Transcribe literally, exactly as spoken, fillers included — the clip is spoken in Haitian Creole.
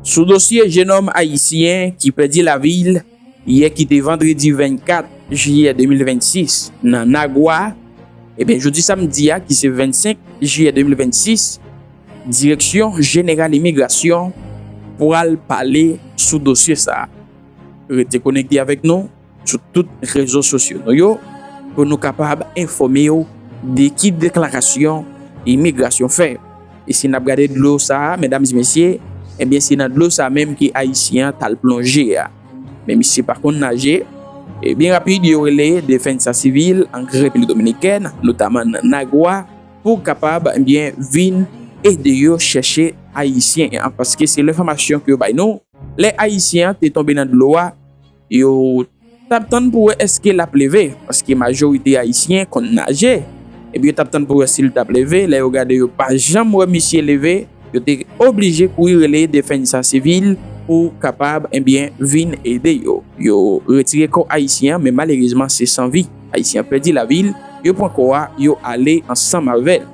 Sou dosye jenòm ayisyen ki pèdi lavi l yè ki te vandredi vennkat jiyè de mil vennsis nan Nagwa, ebyen, jodi samdi a ki se vennsenk jiyè de mil vennsis, Direksyon Jeneral Imigrasyon pral pale sou dosye sa a. Rete konekte avèk nou sou tout rezo sosyo nou yo pou nou kapab enfòme w de ki deklarasyon imigrasyon fè. E si n ap gade dlo sa a, medam e mesye, ebyen, se nan dlo sa a menm ke ayisyen an t al plonje a. Men misye pa konn naje. E byen rapid, yo rele Defensa Civil an Repiblik Dominikèn, notaman nan Nagwa, pou kapab, ebyen, vin ede yo chèche ayisyen an, paske se lenfòmasyon ke yo bay nou. Lè ayisyen an te tonbe nan dlo a, yo t ap tann pou wè èske l ap leve, paske majorite ayisyen konn naje. Epi yo t ap tann pou wè si l t ap leve. Lè yo gade, yo pa janm wè misye leve. Yo te oblije kouri rele Defensa Civil pou kapab, ebyen, vin ede yo. Yo retire kò ayisyen an, men malerezman, se san vi. Ayisyen an pèdi lavi l. Yo pran kò a, yo ale ansanm avè l.